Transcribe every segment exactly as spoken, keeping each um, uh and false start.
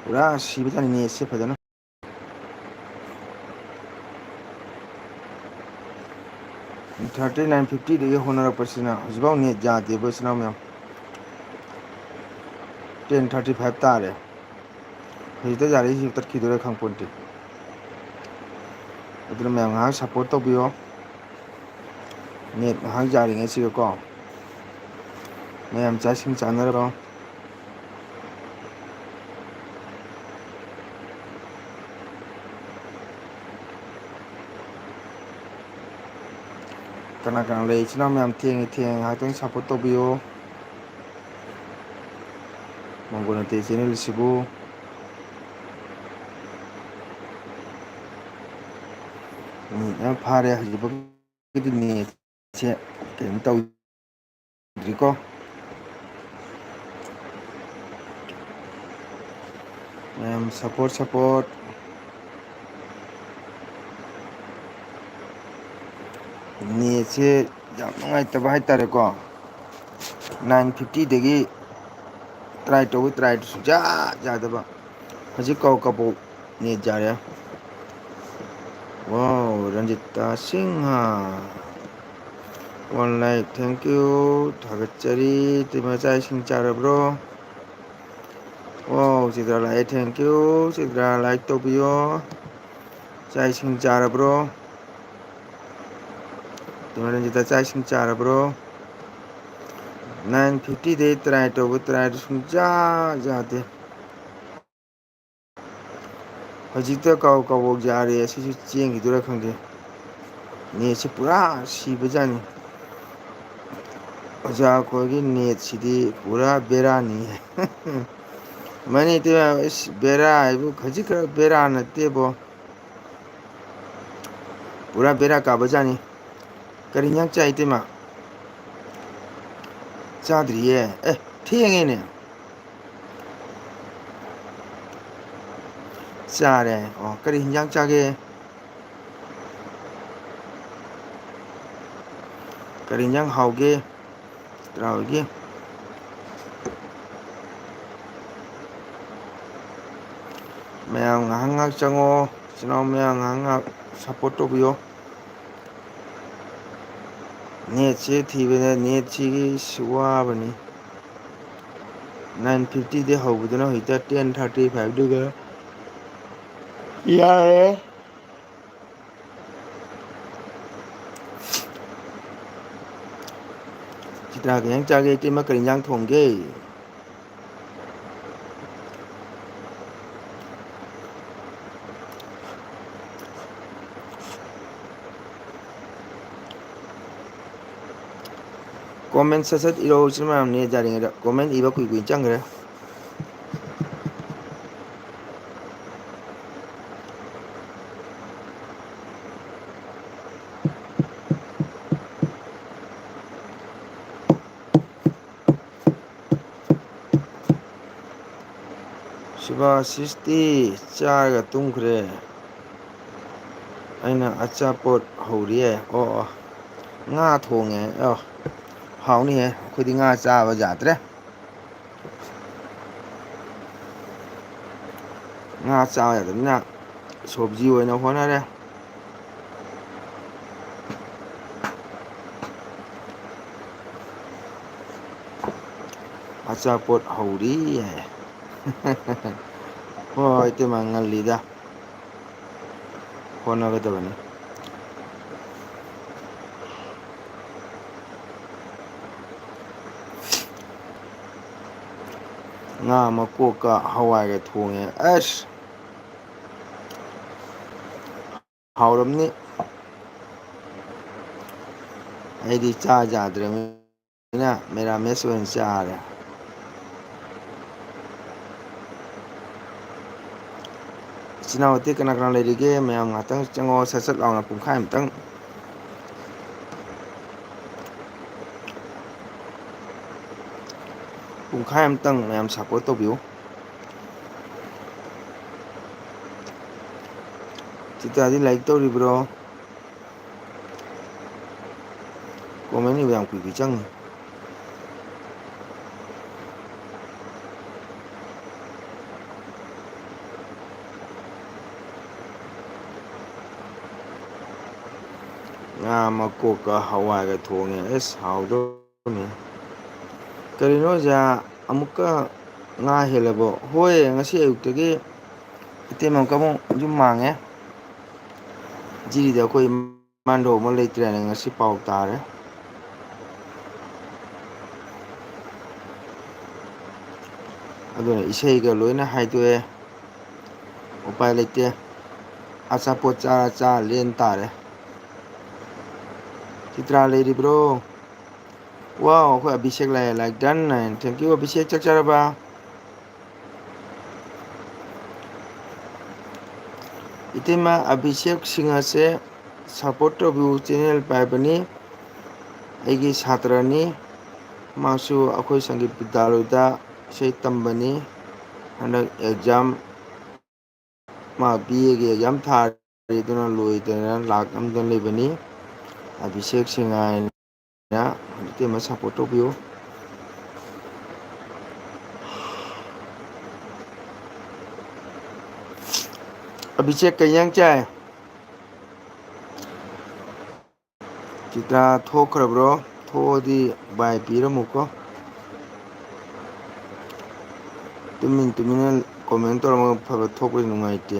ꯄꯨꯔꯥ ꯁꯤꯕꯖꯥꯠꯅꯤ ꯅꯦꯠꯁꯦ ꯐꯖꯅ꯫ Thirty nine fifty ꯗꯒꯤ ꯍꯣꯠꯅꯔꯛꯄꯁꯤꯅ ꯍꯧꯖꯤꯛꯐꯥꯎ ꯅꯦꯠ ꯌꯥꯗꯦꯕ, ꯏꯆꯤꯟ ꯏꯅꯥꯎ ꯃꯌꯥꯝ꯫ Ten thirty five ꯇꯥꯔꯦ꯫ ꯍꯧꯖꯤꯛꯇ ꯌꯥꯔꯛꯏꯁꯤ ꯇꯠꯈꯤꯗꯣꯏꯔꯥ ꯈꯪꯄꯣꯟꯇꯦ꯫ ꯑꯗꯨꯅ ꯃꯌꯥꯝ ꯉꯥꯏꯍꯥꯛ support ꯇꯧꯕꯤꯌꯣ꯫ ꯅꯦꯠ ꯉꯥꯏꯍꯥꯛ ꯌꯥꯔꯤꯉꯩꯁꯤꯗꯀꯣ ꯃꯌꯥꯝ ꯆꯥꯛ ꯏꯁꯤꯡ ꯆꯥꯅꯔꯣ꯫ ꯀꯅꯥ ꯀꯅꯥ ꯂꯩ? ꯏꯆꯤꯟ ꯏꯅꯥꯎ ꯃꯌꯥꯝ ꯊꯦꯡꯉꯦ, ꯊꯦꯡꯉꯦ, ꯉꯥꯏꯍꯥꯛꯇꯪ support ꯇꯧꯕꯤꯌꯣ꯫ ꯃꯪꯒꯣꯜ ꯅꯠꯇꯦ channel ꯁꯤꯕꯨ꯫ ꯃꯤꯅꯤꯠ ꯑꯃ ꯐꯥꯔꯦ, ꯍꯧꯖꯤꯛꯐꯥꯎꯒꯤꯗꯤ ꯅꯦꯠꯁꯦ ꯀꯩꯅꯣ ꯇꯧꯗ꯭ꯔꯤꯀꯣ꯫ ꯃꯌꯥꯝ support, support꯫ ꯅꯦꯠꯁꯦ ꯌꯥꯝ ꯅꯨꯡꯉꯥꯏꯇꯕ ꯍꯥꯏꯇꯥꯔꯦꯀꯣ꯫ Nine fifty ꯗꯒꯤ try ꯇꯧꯕ, try ꯁꯨꯡꯌꯥ ꯌꯥꯗꯕ꯫ ꯍꯧꯖꯤꯛ ꯀꯧ ꯀꯕꯣꯛ ꯅꯦꯠ ꯌꯥꯔꯦ꯫ Wow, Ranjita Singh. One like, thank you꯫ ꯊꯥꯒꯠꯆꯔꯤ꯫ ꯇꯤꯃ ꯆꯥꯛ ꯏꯁꯤꯡ ꯆꯥꯔꯕ꯭ꯔꯣ? Wow, ꯆꯤꯇ꯭ꯔ ꯂꯥꯛꯑꯦ, thank you꯫ ꯆꯤꯇ꯭ꯔ like ꯇꯧꯕꯤꯌꯣ꯫ ꯆꯥꯛ ꯏꯁꯤꯡ ꯆꯥꯔꯕ꯭ꯔꯣ? ꯇꯤꯃ ꯔꯟꯖꯤꯇꯥ ꯆꯥꯛ ꯏꯁꯤꯡ ꯆꯥꯔꯕ꯭ꯔꯣ? Nine fifty ꯗꯩ try ꯇꯧꯕ, try ꯁꯨꯡꯌꯥ ꯌꯥꯗꯦ꯫ ꯍꯧꯖꯤꯛꯇ ꯀꯥꯎ ꯀꯥꯎꯕꯣꯛ ꯌꯥꯔꯦ, ꯑꯁꯤꯁꯨ ꯆꯦꯟꯈꯤꯗꯣꯏꯔꯥ ꯈꯪꯗꯦ꯫ ꯅꯦꯠꯁꯤ ꯄꯨꯔꯥ ꯁꯤꯕꯖꯥꯠꯅꯤ꯫ ꯑꯣꯖꯥ ꯑꯩꯈꯣꯏꯒꯤ ꯅꯦꯠꯁꯤꯗꯤ ꯄꯨꯔꯥ ꯕꯦꯔꯥꯅꯤ꯫ ꯃꯅꯤ ꯏꯇꯩꯃ, ꯏꯁ, ꯕꯦꯔꯥ ꯍꯥꯏꯕꯨ ꯈꯖꯤꯛ ꯈꯔ ꯕꯦꯔꯥ ꯅꯠꯇꯦꯕꯣ꯫ ꯄꯨꯔꯥ ꯕꯦꯔꯥ ꯀꯥꯕꯖꯥꯠꯅꯤ꯫ ꯀꯔꯤ ꯏꯟꯖꯥꯡ ꯆꯥꯏ, ꯏꯇꯩꯃ? ꯆꯥꯗ꯭ꯔꯤꯌꯦ꯫ ꯑꯦ, ꯊꯦꯡꯉꯦꯅꯦ꯫ ꯆꯥꯔꯦ꯫ ꯑꯣ, ꯀꯔꯤ ꯏꯟꯖꯥꯡ ꯆꯥꯒꯦ? ꯀꯔꯤ ꯏꯟꯖꯥꯡ ꯍꯥꯎꯒꯦ? ꯆꯤꯇ꯭ꯔꯥ ꯍꯣꯏꯒꯤ꯫ ꯃꯌꯥꯝ ꯉꯥꯏꯍꯥꯛ ꯉꯥꯏꯍꯥꯛ ꯆꯪꯉꯣ, ꯏꯆꯤꯟ ꯏꯅꯥꯎ ꯃꯌꯥꯝ ꯉꯥꯏꯍꯥꯛ ꯉꯥꯏꯍꯥꯛ support ꯇꯧꯕꯤꯌꯣ꯫ Netꯁꯦ ꯊꯤꯕꯗ netꯁꯤꯒꯤ ꯋꯥꯕꯅꯤ꯫ Nine fiftyꯗꯒꯤ ꯍꯧꯕꯗꯨꯅ ꯍꯧꯖꯤꯛꯇ ten thirty fiveꯗꯨꯒ ꯌꯥꯔꯦ꯫ ꯆꯤꯇ꯭ꯔꯥ, ꯀꯩ ꯏꯟꯖꯥꯡ ꯆꯥꯒꯦ? ꯏꯇꯩꯃ, ꯀꯔꯤ ꯏꯟꯖꯥꯡ ꯊꯣꯡꯒꯦ? Comment ꯁꯠ ꯁꯠ ꯏꯔꯛꯑꯣ, ꯏꯆꯤꯟ ꯃꯌꯥꯝ, net ꯌꯥꯔꯤꯉꯩꯗ꯫ Comment ꯏꯕ ꯀꯨꯏ ꯀꯨꯏ ꯆꯪꯈ꯭ꯔꯦ꯫ ꯁꯤꯕꯥꯁꯤꯁꯇꯤ ꯆꯥꯔꯒ ꯇꯨꯝꯈ꯭ꯔꯦ꯫ ꯑꯩꯅ ꯑꯆꯥꯄꯣꯠ ꯍꯧꯔꯤꯌꯦ꯫ ꯑꯣ, ꯑꯣ꯫ ꯉꯥ ꯊꯣꯡꯉꯦ꯫ ꯑꯣ, ꯍꯥꯎꯅꯤꯍꯦ꯫ ꯑꯩꯈꯣꯏꯗꯤ ꯉꯥ ꯆꯥꯕ ꯌꯥꯗ꯭ꯔꯦ꯫ ꯉꯥ ꯆꯥꯕ ꯌꯥꯗꯕꯅꯤꯅ ꯁꯣꯕꯖꯤ ꯑꯣꯏꯅ ꯍꯣꯠꯅꯔꯦ꯫ ꯑꯆꯥꯄꯣꯠ ꯍꯧꯔꯤ ꯍꯥꯏ꯫ ꯍꯣꯏ, ꯏꯇꯩꯃ, ꯉꯜꯂꯤꯗ꯫ ꯍꯣꯠꯅꯒꯗꯕꯅꯤ꯫ ꯉꯥ ꯃꯀꯣꯛꯀ ꯍꯋꯥꯏꯒ ꯊꯣꯡꯉꯦ꯫ ꯑꯁ! ꯍꯥꯎꯔꯝꯅꯤ꯫ ꯑꯩꯗꯤ ꯆꯥ ꯌꯥꯗ꯭ꯔꯕꯅꯤꯅ ꯃꯦꯔꯥꯃꯦꯁ ꯑꯣꯏꯅ ꯆꯥꯔꯦ꯫ ꯏꯆꯤꯟ ꯏꯅꯥꯎ ꯑꯇꯩ ꯀꯅꯥ ꯀꯅꯥ ꯂꯩꯔꯤꯒꯦ? ꯃꯌꯥꯝ ꯉꯥꯛꯇꯪ ꯆꯪꯉꯛꯑꯣ, ꯁꯠ ꯁꯠ ꯂꯥꯎꯅ ꯄꯨꯡꯈꯥꯏ ꯑꯃꯇꯪ꯫ ꯄꯨꯡꯈꯥꯏ ꯑꯃꯇꯪ ꯃꯌꯥꯝ support ꯇꯧꯕꯤꯌꯨ꯫ ꯆꯤꯇꯥꯗꯤ ꯂꯥꯏꯔꯤꯛ ꯇꯧꯔꯤꯕ꯭ꯔꯣ? Comment ꯏꯕ ꯌꯥꯝ ꯀꯨꯏ ꯀꯨꯏ ꯆꯪꯉꯤ꯫ ꯉꯥ ꯃꯀꯣꯛꯀ ꯍꯋꯥꯏꯒ ꯊꯣꯡꯉꯦ꯫ ꯑꯁ, ꯍꯥꯎꯗꯧꯅꯤ꯫ ꯀꯔꯤꯅꯣ ꯑꯣꯖꯥ, ꯑꯃꯨꯛꯀ ꯉꯥ ꯍꯦꯜꯂꯕꯣ? ꯍꯣꯏ, ꯉꯁꯤ ꯑꯌꯨꯛꯇꯒꯤ ꯏꯇꯩꯃ ꯑꯃꯨꯛꯀ ꯑꯃꯨꯛ ꯌꯨꯝ ꯃꯥꯡꯉꯦ꯫ ꯖꯤꯔꯤꯗ ꯑꯩꯈꯣꯏ ꯏꯃꯥꯟꯗꯣ ꯑꯃ ꯂꯩꯇ꯭ꯔꯦꯅ ꯉꯁꯤ ꯄꯥꯎ ꯇꯥꯔꯦ꯫ ꯑꯗꯨꯅ ꯏꯁꯩꯒ ꯂꯣꯏꯅ ꯍꯥꯏꯗꯣꯛꯑꯦ꯫ ꯎꯄꯥꯏ ꯂꯩꯇꯦ꯫ ꯑꯆꯥꯄꯣꯠ ꯆꯥꯔ ꯆꯥꯔ ꯂꯦꯟ ꯇꯥꯔꯦ꯫ ꯆꯤꯇ꯭ꯔꯥ ꯂꯩꯔꯤꯕ꯭ꯔꯣ? ꯋꯥꯎ, ꯑꯩꯈꯣꯏ ꯑꯕꯤꯁꯦꯛ ꯂꯥꯛꯑꯦ꯫ Like done ꯍꯥꯏꯅ꯫ Thank you, Abhishek. ꯆꯥꯛ ꯆꯥꯔꯕ? ꯏꯇꯩꯃ ꯑꯕꯤꯁꯦꯛ ꯁꯤꯡ ꯑꯁꯦ support ꯇꯧꯕꯤꯌꯨ꯫ Channel ꯄꯥꯏꯕꯅꯤ, ꯑꯩꯒꯤ ꯁꯥꯇ꯭ꯔꯅꯤ꯫ ꯃꯥꯁꯨ ꯑꯩꯈꯣꯏ ꯁꯪꯒꯤꯠ ꯕꯤꯗ꯭ꯌꯥꯂꯣꯏꯗ ꯏꯁꯩ ꯇꯝꯕꯅꯤ꯫ ꯍꯟꯗꯛ exam, ꯃꯥ B A ꯒꯤ exam ꯊꯥꯔꯤ, ꯑꯗꯨꯅ ꯂꯣꯏꯗꯅ ꯂꯥꯛ ꯑꯃꯗ ꯂꯩꯕꯅꯤ꯫ ꯑꯕꯤꯁꯦꯛ ꯁꯤꯡ ꯍꯥꯏꯅ ꯏꯇꯩꯃ support ꯇꯧꯕꯤꯌꯨ꯫ ꯑꯕꯤꯁꯦꯛ ꯀꯩ ꯏꯟꯖꯥꯡ ꯆꯥꯏ? ꯆꯤꯇ꯭ꯔꯥ ꯊꯣꯛꯈ꯭ꯔꯕ꯭ꯔꯣ? ꯊꯣꯛꯑꯗꯤ bye ꯄꯤꯔꯝꯃꯨꯀꯣ꯫ ꯇꯨꯃꯤꯟ ꯇꯨꯃꯤꯟꯅ comment ꯇꯧꯔꯝꯃꯒ ꯐꯕ ꯊꯣꯛꯄꯗꯤ ꯅꯨꯡꯉꯥꯏꯇꯦ꯫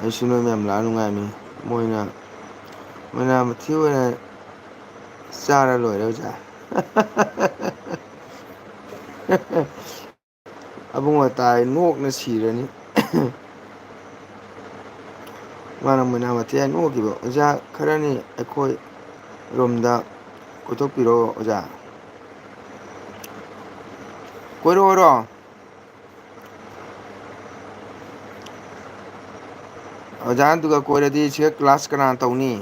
ꯑꯩꯁꯨ ꯅꯣꯏ ꯃꯌꯥꯝ ꯂꯥꯛꯑ ꯅꯨꯡꯉꯥꯏꯃꯤꯅꯤ꯫ ꯃꯣꯏꯅ, ꯃꯣꯏꯅ ꯃꯊꯤ ꯑꯣꯏꯅ ꯆꯥꯔ ꯂꯣꯏꯔꯦ ꯑꯣꯖꯥ꯫ ꯑꯕꯨꯡꯉꯣ ꯇꯥꯏ ꯅꯣꯛꯅ ꯁꯤꯔꯅꯤ꯫ ꯃꯥꯅ ꯃꯣꯏꯅꯥ ꯃꯊꯤ ꯍꯥꯏ ꯅꯣꯛꯈꯤꯕ꯫ ꯑꯣꯖꯥ, ꯈꯔꯅꯤ ꯑꯩꯈꯣꯏ ꯔꯣꯝꯗ ꯀꯣꯏꯊꯣꯛꯄꯤꯔꯣ ꯑꯣꯖꯥ꯫ ꯀꯣꯏꯔꯛꯑꯣꯔꯣ? ꯑꯣꯖꯥꯗꯨꯒ ꯀꯣꯏꯔꯗꯤ ꯁꯤꯗ class ꯀꯅꯥ ꯇꯧꯅꯤ?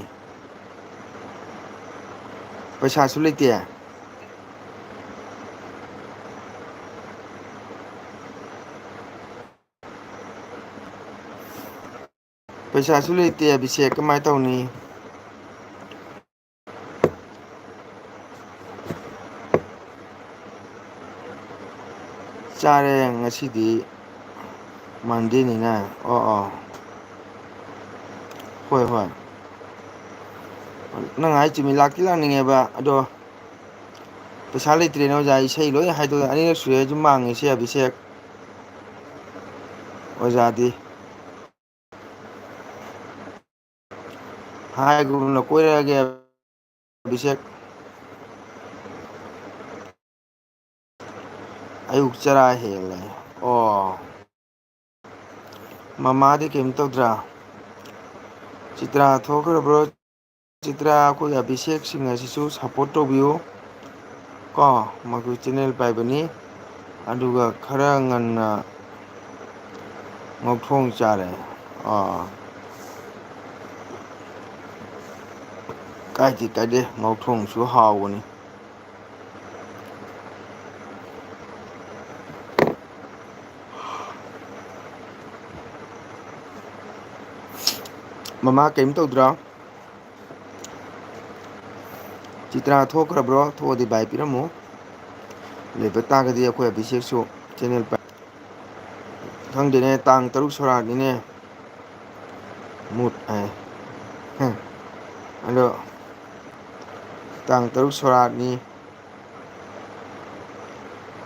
ꯄꯩꯁꯥꯁꯨ ꯂꯩꯇꯦ꯫ ꯄꯩꯁꯥꯁꯨ ꯂꯩꯇꯦ, ꯑꯕꯤꯁꯦꯛ, ꯀꯃꯥꯏ ꯇꯧꯅꯤ? ꯆꯥꯔꯦ, ꯉꯁꯤꯗꯤ Monday ꯅꯤꯅ꯫ ꯑꯣ, ꯑꯣ꯫ ꯍꯣꯏ, ꯍꯣꯏ꯫ ꯅꯪ ꯍꯥꯏ ꯆꯨꯝꯃꯤ, ꯂꯥꯛꯇꯤ ꯂꯥꯛꯅꯤꯡꯉꯦꯕ, ꯑꯗꯣ ꯄꯩꯁꯥ ꯂꯩꯇ꯭ꯔꯦꯅꯦ ꯑꯣꯖꯥ, ꯏꯁꯩ ꯂꯣꯏ ꯍꯥꯏꯗꯣꯛꯑꯦ꯫ ꯑꯅꯤꯔꯛ ꯁꯨꯔꯦ ꯑꯩꯁꯨ ꯃꯥꯡꯉꯤꯁꯦ, ꯑꯕꯤꯁꯦꯛ꯫ ꯑꯣꯖꯥꯗꯤ꯫ ꯍꯥꯏꯒꯨꯝꯅ ꯀꯣꯏꯔꯛꯑꯒꯦ, ꯑꯕꯤꯁꯦꯛ꯫ ꯑꯌꯨꯛ ꯆꯔꯥ ꯍꯦꯜꯂꯦ꯫ ꯑꯣ꯫ ꯃꯃꯥꯗꯤ ꯀꯩꯝ ꯇꯧꯗ꯭ꯔꯥ? ꯆꯤꯇ꯭ꯔꯥ ꯊꯣꯛꯈ꯭ꯔꯕ꯭ꯔꯣ? ꯆꯤꯇ꯭ꯔꯥ, ꯑꯩꯈꯣꯏ ꯑꯕꯤꯁꯦꯛ ꯁꯤꯡ ꯑꯁꯤꯁꯨ support ꯇꯧꯕꯤꯌꯨ ꯀꯣ꯫ ꯃꯈꯣꯏ channel ꯄꯥꯏꯕꯅꯤ, ꯑꯗꯨꯒ ꯈꯔ ꯉꯟꯅ ꯉꯧꯊꯣꯡ ꯆꯥꯔꯦ꯫ ꯑꯥ꯫ ꯀꯥꯏꯗꯦ, ꯀꯥꯏꯗꯦ, ꯉꯧꯊꯣꯡꯁꯨ ꯍꯥꯎꯕꯅꯤ꯫ ꯃꯃꯥ ꯀꯔꯤꯝ ꯇꯧꯗ꯭ꯔꯣ? ꯆꯤꯇ꯭ꯔꯥ ꯊꯣꯛꯈ꯭ꯔꯕ꯭ꯔꯣ? ꯊꯣꯛꯑꯗꯤ bye ꯄꯤꯔꯝꯃꯨ꯫ ꯂꯩꯕ ꯇꯥꯔꯒꯗꯤ ꯑꯩꯈꯣꯏ ꯑꯕꯤꯁꯦꯛꯁꯨ channel ꯄꯥꯏ-, ꯈꯪꯗꯦꯅꯦ, ꯇꯥꯡ ꯇꯔꯨꯛ ꯁꯣꯔꯥꯠꯅꯤꯅꯦ꯫ ꯃꯨꯠ ꯍꯥꯏ꯫ ꯑꯗꯣ ꯇꯥꯡ ꯇꯔꯨꯛ ꯁꯣꯔꯥꯠꯅꯤ꯫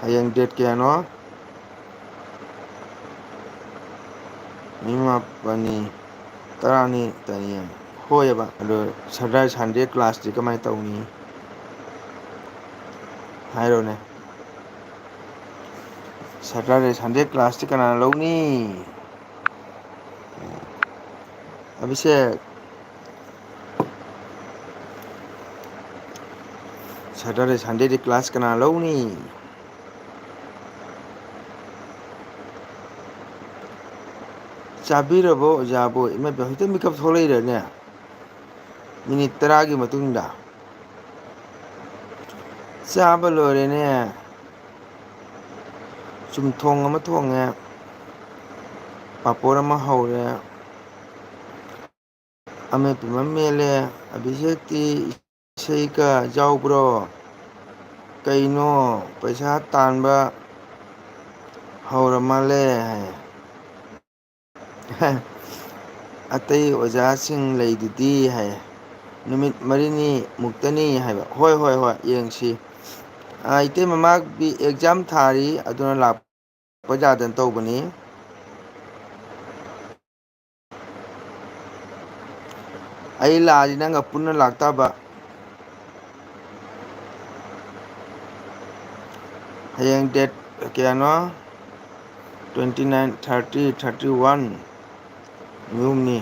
ꯍꯌꯦꯡ date ꯀꯌꯥꯅꯣ? ꯅꯤꯃꯥꯄꯟꯅꯤ, ꯇꯔꯥꯅꯤ, ꯇꯔꯥꯅꯤ꯫ ꯍꯣꯏꯑꯕ꯫ ꯑꯗꯣ Saturday Sunday class ꯇꯤ ꯀꯃꯥꯏꯅ ꯇꯧꯅꯤ? ꯍꯥꯏꯔꯣꯅꯦ꯫ Saturday Sunday class ꯇꯤ ꯀꯅꯥꯅ ꯂꯧꯅꯤ? ꯑꯕꯤꯁꯦꯛ꯫ Saturday Sunday ꯗꯤ class ꯀꯅꯥ ꯂꯧꯅꯤ? ꯆꯥꯕꯤꯔꯕꯣ ꯑꯣꯖꯥꯕꯨ? ꯏꯃꯥ ꯏꯕꯦꯝ, ꯍꯧꯖꯤꯛꯇ ꯃꯤꯀꯞ ꯊꯣꯛꯂꯛꯏꯔꯅꯦ? Minute ꯇꯔꯥꯒꯤ ꯃꯇꯨꯡꯗ꯫ ꯆꯥꯕ ꯂꯣꯏꯔꯦꯅꯦ꯫ ꯆꯨꯝꯊꯣꯡ ꯑꯃ ꯊꯣꯡꯉꯦ꯫ ꯄꯥꯄꯣꯔ ꯑꯃ ꯍꯧꯔꯦ꯫ ꯑꯃꯦꯠꯄ ꯑꯃ ꯃꯦꯠꯂꯦ꯫ ꯑꯕꯤꯁꯦꯛꯇꯤ ꯏꯁꯩꯒ ꯌꯥꯎꯕ꯭ꯔꯣ? ꯀꯩꯅꯣ, ꯄꯩꯁꯥ ꯇꯥꯟꯕ ꯍꯧꯔ ꯃꯥꯜꯂꯦ ꯍꯥꯏ꯫ ꯑꯇꯩ ꯑꯣꯖꯥꯁꯤꯡ ꯂꯩꯗꯨꯗꯤ ꯍꯥꯏ꯫ ꯅꯨꯃꯤꯠ ꯃꯔꯤꯅꯤ ꯃꯨꯛꯇꯅꯤ ꯍꯥꯏꯕ꯫ ꯍꯣꯏ, ꯍꯣꯏ, ꯍꯣꯏ, ꯌꯦꯡꯁꯤ꯫ ꯑ, ꯏꯇꯩꯃ ꯃꯥ ꯕꯤ-, exam ꯊꯥꯔꯤ, ꯑꯗꯨꯅ ꯂꯥꯛꯄ ꯌꯥꯗꯅ ꯇꯧꯕꯅꯤ꯫ ꯑꯩ ꯂꯥꯛꯑꯗꯤ ꯅꯪꯒ ꯄꯨꯟꯅ ꯂꯥꯛꯇꯕ꯫ ꯍꯌꯦꯡ date ꯀꯌꯥꯅꯣ? Twenty nine, thirty, thirty one꯫ ꯅꯤꯌꯣꯝꯅꯤ꯫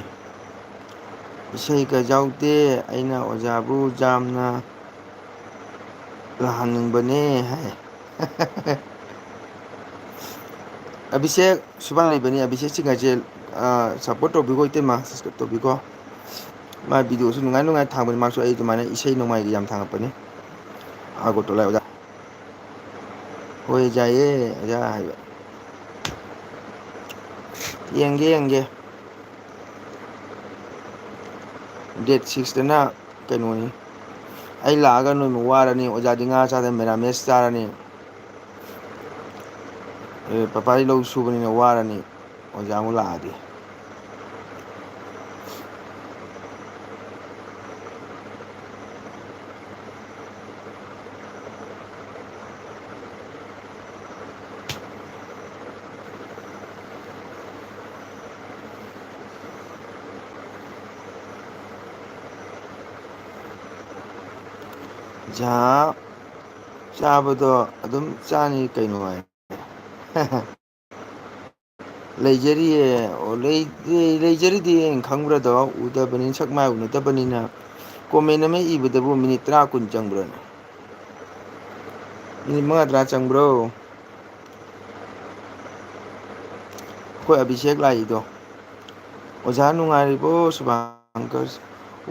ꯏꯁꯩꯒ ꯌꯥꯎꯗꯦ꯫ ꯑꯩꯅ ꯑꯣꯖꯥꯕꯨ ꯌꯥꯝꯅ ꯂꯥꯛꯍꯟꯅꯤꯡꯕꯅꯦ ꯍꯥꯏ꯫ ꯑꯕꯤꯁꯦꯛ ꯁꯨꯕꯥꯟ ꯂꯩꯕꯅꯤ꯫ ꯑꯕꯤꯁꯦꯛ ꯁꯤꯡ ꯍꯥꯏꯁꯦ, ꯑ, support ꯇꯧꯕꯤꯀꯣ ꯏꯇꯩꯃ, subscribe ꯇꯧꯕꯤꯀꯣ꯫ ꯃꯥ video ꯁꯨ ꯅꯨꯡꯉꯥꯏ ꯅꯨꯡꯉꯥꯏ ꯊꯥꯡꯕꯅꯤ꯫ ꯃꯥꯁꯨ ꯑꯩ ꯑꯗꯨꯃꯥꯏꯅ ꯏꯁꯩ ꯅꯣꯡꯃꯥꯏꯒꯤ ꯌꯥꯝ ꯊꯥꯡꯉꯛꯄꯅꯤ꯫ ꯑꯒꯔꯇꯂꯥ ꯑꯣꯖꯥ꯫ ꯍꯣꯏ, ꯌꯥꯏꯌꯦ, ꯑꯣꯖꯥ ꯍꯥꯏꯕ꯫ ꯌꯦꯡꯒꯦ, ꯌꯦꯡꯒꯦ꯫ Date six ꯇꯅ ꯀꯩꯅꯣꯅꯤ꯫ ꯑꯩ ꯂꯥꯛꯑꯒ ꯅꯣꯏꯃꯨꯛ ꯋꯥꯔꯅꯤ꯫ ꯑꯣꯖꯥꯗꯤ ꯉꯥ ꯆꯥꯗꯅ ꯃꯦꯔꯥꯃꯦꯁ ꯆꯥꯔꯅꯤ꯫ ꯑꯦ, ꯄꯄꯥꯗꯤ ꯂꯧ ꯁꯨꯕꯅꯤꯅ ꯋꯥꯔꯅꯤ꯫ ꯑꯣꯖꯥ ꯑꯃꯨꯛ ꯂꯥꯛꯑꯗꯤ꯫ ꯆꯥ-, ꯆꯥꯕꯗꯣ ꯑꯗꯨꯝ ꯆꯥꯅꯤ ꯀꯩꯅꯣ ꯍꯥꯏ꯫ ꯂꯩꯖꯔꯤꯌꯦ꯫ ꯑꯣ, ꯂꯩ-, ꯂꯩ-, ꯂꯩꯖꯔꯤꯗꯤ ꯈꯪꯕ꯭ꯔꯥꯗꯣ? ꯎꯗꯕꯅꯤꯅ, ꯁꯛ ꯃꯥꯏ ꯎꯅꯗꯕꯅꯤꯅ꯫ Comment ꯑꯃ ꯏꯕꯗꯕꯨ minute ꯇꯔꯥ ꯀꯨꯟ ꯆꯪꯕ꯭ꯔꯥꯅꯦ? Minute ꯃꯉꯥ ꯇꯔꯥ ꯆꯪꯕ꯭ꯔꯣ? ꯑꯩꯈꯣꯏ ꯑꯕꯤꯁꯦꯛ ꯂꯥꯛꯏꯗꯣ꯫ ꯑꯣꯖꯥ ꯅꯨꯡꯉꯥꯏꯔꯤꯕꯣ, ꯁꯨꯚꯥꯡꯀꯔ?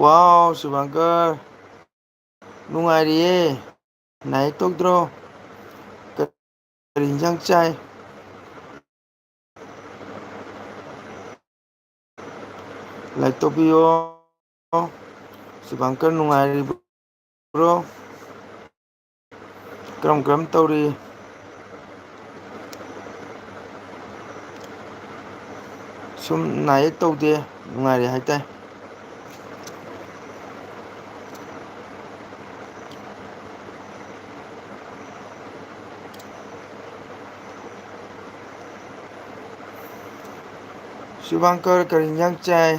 ꯋꯥꯎ, ꯁꯨꯚꯥꯡꯀꯔ꯫ ꯅꯨꯡꯉꯥꯏꯔꯤꯌꯦ꯫ ꯅꯥꯏꯠ ꯇꯧꯗ꯭ꯔꯣ? ꯀꯔꯤ ꯏꯟꯖꯥꯡ ꯆꯥꯏ? Like ꯇꯧꯕꯤꯌꯣ꯫ ꯁꯨꯚꯥꯡꯀꯔ ꯅꯨꯡꯉꯥꯏꯔꯤꯕ꯭ꯔꯣ? ꯀꯔꯝ ꯀꯔꯝ ꯇꯧꯔꯤ? ꯁꯨꯝ ꯅꯥ ꯌꯦꯛ ꯇꯧꯗꯦ, ꯅꯨꯡꯉꯥꯏꯔꯦ ꯍꯥꯏꯇꯥꯏ꯫ ꯁꯨꯚꯥꯡꯀꯔ, ꯀꯔꯤ ꯏꯟꯖꯥꯡ ꯆꯥꯏ?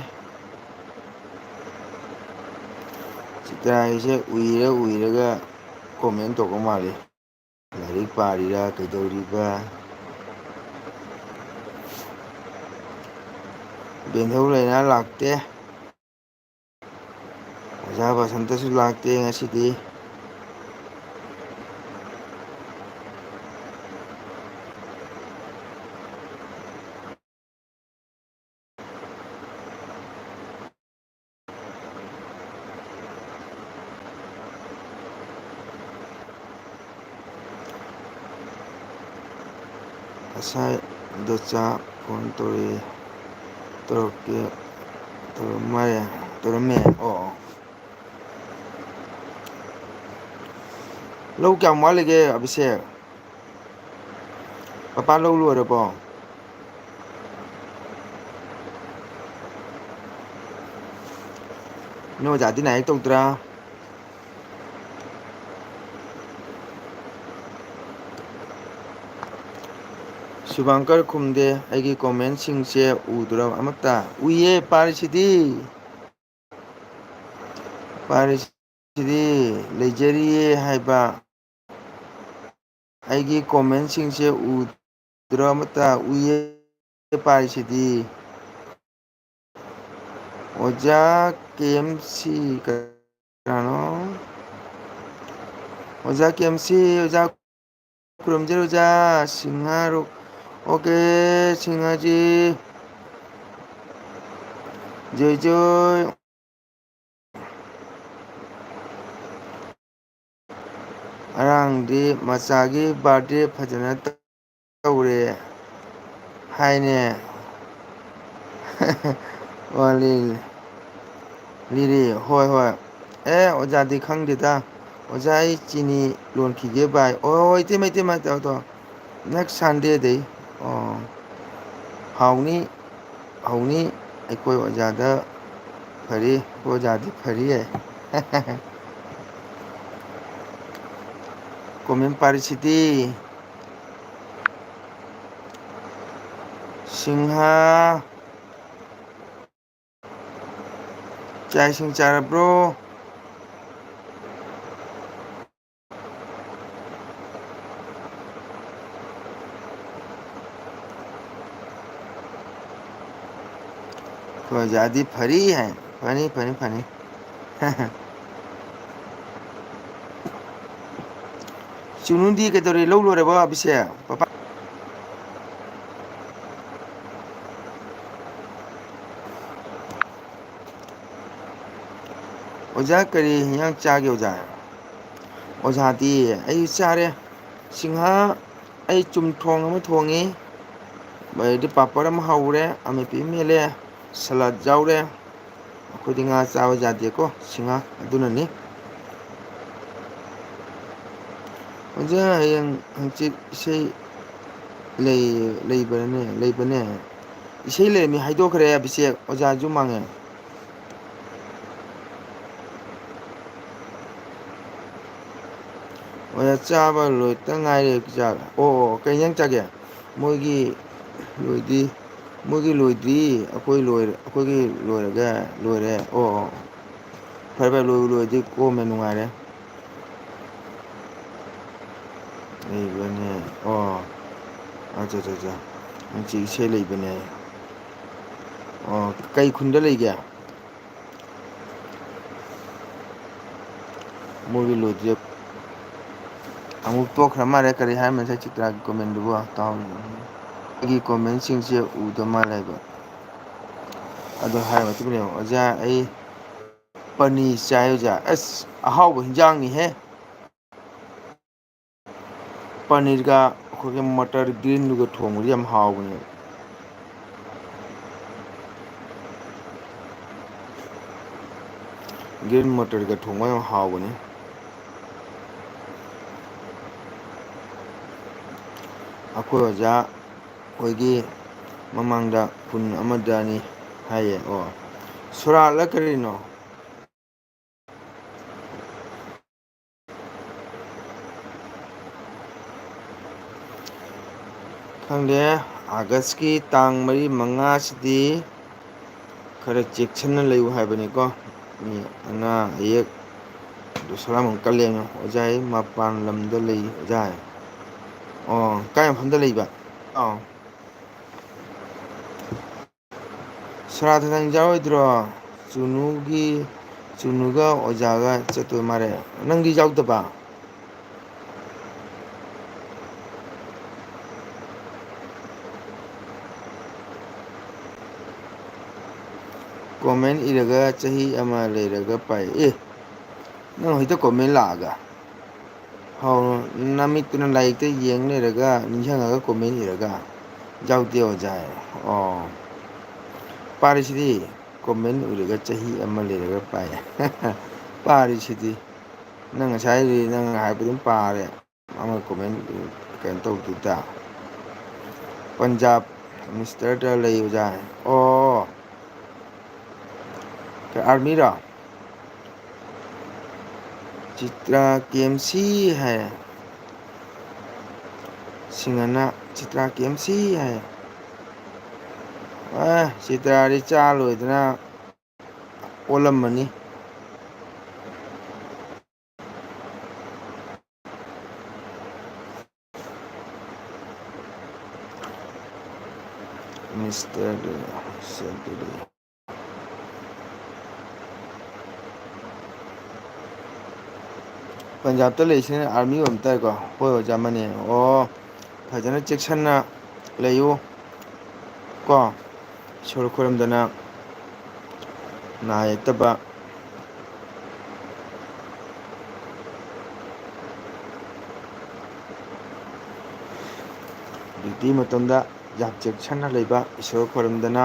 ꯆꯤꯇ꯭ꯔꯥꯒꯤꯁꯦ ꯎꯏꯔ ꯎꯏꯔꯒ comment ꯇꯧꯕ ꯃꯥꯜꯂꯤ꯫ ꯂꯥꯏꯔꯤꯛ ꯄꯥꯔꯤꯔꯥ ꯀꯩꯗꯧꯔꯤꯕ? ꯕꯦꯟꯊꯧ ꯂꯩꯅꯥ ꯂꯥꯛꯇꯦ꯫ ꯑꯣꯖꯥ ꯕꯁꯟꯇꯁꯨ ꯂꯥꯛꯇꯦ ꯉꯁꯤꯗꯤ꯫ ꯉꯁꯥꯏ ꯗꯣꯆꯥ phone ꯇꯧꯔꯛꯑꯦ, ꯇꯧꯔꯛꯀꯦ, ꯇꯧꯔꯝꯃꯦ, ꯇꯧꯔꯝꯃꯦ꯫ ꯑꯣ, ꯑꯣ꯫ ꯂꯧ ꯀꯌꯥꯝ ꯋꯥꯠꯂꯤꯒꯦ, ꯑꯕꯤꯁꯦꯛ? ꯄꯄꯥ ꯂꯧ ꯂꯣꯏꯔꯕꯣ? ꯅꯣꯏ ꯑꯣꯖꯥꯗꯤ ꯅꯥꯏꯛ ꯇꯧꯗ꯭ꯔꯥ? ꯁꯨꯚꯥꯡꯀꯔ ꯈꯨꯝꯗꯦ꯫ ꯑꯩꯒꯤ commentꯁꯤꯡꯁꯦ ꯎꯗ꯭ꯔꯣ ꯑꯃꯠꯇ? ꯎꯏꯌꯦ, ꯄꯥꯔꯤꯁꯤꯗꯤ꯫ ꯄꯥꯔꯤꯁꯤꯗꯤ ꯂꯩꯖꯔꯤꯌꯦ ꯍꯥꯏꯕ꯫ ꯑꯩꯒꯤ commentꯁꯤꯡꯁꯦ ꯎꯗ꯭ꯔꯣ ꯑꯃꯠꯇ? ꯎꯏꯌꯦ, ꯄꯥꯔꯤꯁꯤꯗꯤ꯫ ꯑꯣꯖꯥ ꯀꯦ ꯑꯦꯝ ꯁꯤ ꯀꯅꯥꯅꯣ? ꯑꯣꯖꯥ ꯀꯦ ꯑꯦꯝ ꯁꯤ, ꯑꯣꯖꯥ ꯈꯨꯔꯨꯝꯖꯔꯤ ꯑꯣꯖꯥ꯫ ꯁꯤꯡꯍꯥ ꯔꯣ-, OK, ꯁꯤꯡꯍꯖꯤ꯫ ꯖꯣꯏ ꯖꯣꯏ꯫ ꯉꯔꯥꯡꯗꯤ ꯃꯆꯥꯒꯤ birthday ꯐꯖꯅ ꯇꯧꯔꯦ ꯍꯥꯏꯅꯦ꯫ ꯋꯥꯂꯤ ꯂꯤꯔꯤ, ꯍꯣꯏ, ꯍꯣꯏ꯫ ꯑꯦ, ꯑꯣꯖꯥꯗꯤ ꯈꯪꯗꯦꯗ꯫ ꯑꯣꯖꯥ, ꯑꯩ ꯆꯤꯅꯤ ꯂꯣꯟꯈꯤꯒꯦ ꯚꯥꯏ꯫ ꯑꯣ, ꯍꯣꯏ, ꯏꯇꯩꯃ, ꯏꯇꯩꯃ, ꯇꯧ, ꯇꯧ꯫ Next Sundayꯗꯩ꯫ ꯑꯣ, ꯍꯥꯎꯅꯤ꯫ ꯍꯧꯅꯤ꯫ ꯑꯩꯈꯣꯏ ꯑꯣꯖꯥꯗ ꯐꯔꯤ, ꯑꯩꯈꯣꯏ ꯑꯣꯖꯥꯗꯤ ꯐꯔꯤ ꯍꯥꯏ꯫ ꯀꯣꯃꯦꯟ ꯄꯥꯔꯤꯁꯤꯗꯤ꯫ ꯁꯤꯡꯍ꯫ ꯆꯥꯛ ꯏꯁꯤꯡ ꯆꯥꯔꯕ꯭ꯔꯣ? ꯑꯩꯈꯣꯏ ꯑꯣꯖꯥꯗꯤ ꯐꯔꯤ ꯍꯥꯏ꯫ ꯐꯅꯤ, ꯐꯅꯤ, ꯐꯅꯤ꯫ ꯆꯨꯅꯨꯗꯤ ꯀꯩꯗꯧꯔꯦ? ꯂꯧ ꯂꯣꯏꯔꯕꯣ, ꯑꯕꯤꯁꯦꯛ? ꯄꯄꯥ-, ꯑꯣꯖꯥ, ꯀꯔꯤ ꯍꯤꯟꯖꯥꯡ ꯆꯥꯒꯦ, ꯑꯣꯖꯥ? ꯑꯣꯖꯥꯗꯤ ꯑꯩ ꯆꯥꯔꯦ꯫ ꯁꯤꯡꯍꯥ, ꯑꯩ ꯆꯨꯝꯊꯣꯡ ꯑꯃ ꯊꯣꯡꯉꯤ, ꯑꯗꯩꯗꯤ ꯄꯥꯄꯔ ꯑꯃ ꯍꯧꯔꯦ, ꯑꯃꯦꯠꯄꯤ ꯑꯃ ꯃꯦꯠꯂꯦ, ꯁꯂꯥꯗ ꯌꯥꯎꯔꯦ꯫ ꯑꯩꯈꯣꯏꯗꯤ ꯉꯥ ꯆꯥꯕ ꯌꯥꯗꯦꯀꯣ, ꯁꯤꯡꯍꯥ ꯑꯗꯨꯅꯅꯤ꯫ ꯑꯣꯖꯥ, ꯍꯌꯦꯡ ꯍꯪꯆꯤꯠ ꯏꯁꯩ ꯂꯩ-, ꯂꯩꯕ꯭ꯔꯅꯦ? ꯂꯩꯕꯅꯦ꯫ ꯏꯁꯩ ꯂꯩꯔꯝꯃꯤ ꯍꯥꯏꯗꯣꯛꯈ꯭ꯔꯦ, ꯑꯕꯤꯁꯦꯛ꯫ ꯑꯣꯖꯥꯁꯨ ꯃꯥꯡꯉꯦ꯫ ꯑꯣꯖꯥ, ꯆꯥꯕ ꯂꯣꯏꯇ ꯉꯥꯏꯔꯦ ꯆꯥꯛ꯫ ꯑꯣ, ꯑꯣ, ꯀꯩ ꯏꯟꯖꯥꯡ ꯆꯥꯒꯦ? ꯃꯣꯏꯒꯤ ꯂꯣꯏꯗꯤ-, ꯃꯣꯏꯒꯤ ꯂꯣꯏꯗ꯭ꯔꯤ, ꯑꯩꯈꯣꯏ ꯂꯣꯏꯔ-, ꯑꯩꯈꯣꯏꯒꯤ ꯂꯣꯏꯔꯒ ꯂꯣꯏꯔꯦ꯫ ꯑꯣ, ꯑꯣ꯫ ꯐꯔꯦ, ꯐꯔꯦ, ꯂꯣꯏꯕꯨ ꯂꯣꯏꯔꯗꯤ ꯀꯣꯝꯃꯦ, ꯅꯨꯡꯉꯥꯏꯔꯦ꯫ ꯂꯩꯕꯅꯦ꯫ ꯑꯣ꯫ ꯑꯠꯆꯥ, ꯑꯠꯆꯥ, ꯑꯠꯆꯥ꯫ ꯍꯪꯆꯤꯠ ꯏꯁꯩ ꯂꯩꯕꯅꯦ꯫ ꯑꯣ, ꯀꯩ ꯈꯨꯟꯗ ꯂꯩꯒꯦ? ꯃꯣꯏꯒꯤ ꯂꯣꯏꯗ꯭ꯔꯤ꯫ ꯑꯃꯨꯛ ꯇꯣꯛꯈ꯭ꯔ ꯃꯥꯜꯂꯦ꯫ ꯀꯔꯤ ꯍꯥꯏꯔꯝꯃꯦ ꯉꯁꯥꯏ ꯆꯤꯇ꯭ꯔꯥꯒꯤ ꯀꯣꯃꯦꯟꯗꯨꯕꯨ? ꯇꯥꯍꯧꯗ꯭ꯔꯦ꯫ ꯑꯩꯒꯤ ꯀꯣꯃꯦꯟꯁꯤꯡꯁꯦ ꯎꯗ ꯃꯥꯜꯂꯦꯕ꯫ ꯑꯗꯣ ꯍꯥꯏꯔ ꯃꯇꯨꯡꯗ ꯌꯦꯡꯉꯣ, "ꯑꯣꯖꯥ, ꯑꯩ ꯄꯅꯤꯔ ꯆꯥꯏ ꯑꯣꯖꯥ꯫" ꯑꯁ, ꯑꯍꯥꯎꯕ ꯍꯤꯟꯖꯥꯡꯅꯤꯍꯦ꯫ ꯄꯅꯤꯔꯒ ꯑꯩꯈꯣꯏꯒꯤ ꯃꯇꯔ ꯒ꯭ꯔꯤꯟꯗꯨꯒ ꯊꯣꯡꯕꯗꯤ ꯌꯥꯝ ꯍꯥꯎꯕꯅꯦꯕ꯫ ꯒ꯭ꯔꯤꯟ ꯃꯇꯔꯒ ꯊꯣꯡꯕ ꯌꯥꯝ ꯍꯥꯎꯕꯅꯤ꯫ ꯑꯩꯈꯣꯏ ꯑꯣꯖꯥ ꯍꯣꯏꯒꯤ ꯃꯃꯥꯡꯗ ꯈꯨꯟ ꯑꯃꯗ ꯑꯅꯤ ꯍꯥꯏꯌꯦ꯫ ꯑꯣ, ꯁꯣꯔꯥꯠꯂ ꯀꯔꯤꯅꯣ? ꯈꯪꯗꯦ꯫ ꯑꯥꯒꯁꯀꯤ ꯇꯥꯡ ꯃꯔꯤ ꯃꯉꯥꯁꯤꯗꯤ ꯈꯔ ꯆꯦꯛꯁꯤꯟꯅ ꯂꯩꯌꯨ ꯍꯥꯏꯕꯅꯤꯀꯣ꯫ ꯃꯤ ꯑꯅꯥ ꯑꯌꯦꯛ ꯁꯣꯔꯥꯃꯣꯟ ꯀꯜꯂꯦꯅ ꯑꯣꯖꯥ ꯃꯄꯥꯟ ꯂꯝꯗ ꯂꯩ ꯑꯣꯖꯥ꯫ ꯑꯣ, ꯀꯥꯏ ꯃꯐꯝꯗ ꯂꯩꯕ? ꯑꯥꯎ꯫ ꯁꯣꯔꯥꯠꯇ ꯅꯪ ꯌꯥꯎꯔꯣꯏꯗ꯭ꯔꯣ? ꯆꯨꯅꯨꯒꯤ, ꯆꯨꯅꯨꯒ ꯑꯣꯖꯥꯒ ꯆꯠꯇꯣꯏ ꯃꯥꯜꯂꯦ꯫ ꯅꯪꯗꯤ ꯌꯥꯎꯗꯕ? Comment ꯏꯔꯒ ꯆꯍꯤ ꯑꯃ ꯂꯩꯔꯒ ꯄꯥꯏ꯫ ꯑꯦ, ꯅꯪ ꯍꯧꯖꯤꯛꯇ comment ꯂꯥꯛꯑꯒ? ꯍꯧ-, ꯅꯃꯤꯠꯇꯨꯅ ꯂꯥꯏꯔꯤꯛꯇ ꯌꯦꯡ ꯂꯩꯔꯒ ꯅꯤꯡꯁꯤꯡꯉꯒ comment ꯏꯔꯒ? ꯌꯥꯎꯗꯦ ꯑꯣꯖꯥ꯫ ꯑꯣ꯫ ꯄꯥꯔꯤꯁꯤꯗꯤ comment ꯎꯔꯒ ꯆꯍꯤ ꯑꯃ ꯂꯩꯔꯒ ꯄꯥꯏ꯫ ꯄꯥꯔꯤꯁꯤꯗꯤ꯫ ꯅꯪ ꯉꯁꯥꯏ ꯅꯪ ꯍꯥꯏꯕ ꯑꯗꯨꯝ ꯄꯥꯔꯦ꯫ ꯑꯃ comment ꯀꯩꯅꯣ ꯇꯧꯗꯦꯗ꯫ ꯄꯟꯖꯥꯕ ꯃꯤꯅꯤꯁꯇꯔꯗ ꯂꯩ ꯑꯣꯖꯥ꯫ ꯑꯣ꯫ ꯑꯥꯔꯃꯤꯔꯣ? ꯆꯤꯇ꯭ꯔꯥ ꯀꯦ ꯑꯦꯝ ꯁꯤ ꯍꯥꯏ꯫ ꯁꯤꯡꯍꯅ ꯆꯤꯇ꯭ꯔꯥ ꯀꯦ ꯑꯦꯝ ꯁꯤ ꯍꯥꯏ꯫ ꯑꯦ, ꯆꯤꯇ꯭ꯔꯥꯗꯤ ꯆꯥ ꯂꯣꯏꯗꯅ ꯑꯣꯜꯂꯝꯃꯅꯤ꯫ ꯃꯤꯁꯇꯔ ꯁꯦꯟꯇꯨꯔꯤ꯫ ꯄꯟꯖꯥꯕꯇ ꯂꯩꯔꯤꯁꯤꯅ ꯑꯥꯔꯃꯤ ꯑꯣꯏꯕ ꯇꯥꯏꯀꯣ? ꯍꯣꯏ ꯑꯣꯖꯥ, ꯃꯥꯅꯦ꯫ ꯑꯣ, ꯐꯖꯅ ꯆꯦꯛꯁꯤꯟꯅ ꯂꯩꯌꯨ ꯀꯣ꯫ ꯏꯁꯣꯔ ꯈꯨꯔꯨꯝꯗꯅ ꯅꯥ ꯌꯦꯛꯇꯕ꯫ ꯗ꯭ꯌꯨꯇꯤ ꯃꯇꯝꯗ ꯌꯥꯝ ꯆꯦꯛꯁꯤꯟꯅ ꯂꯩꯕ, ꯏꯁꯣꯔ ꯈꯣꯏꯔꯝꯗꯅ,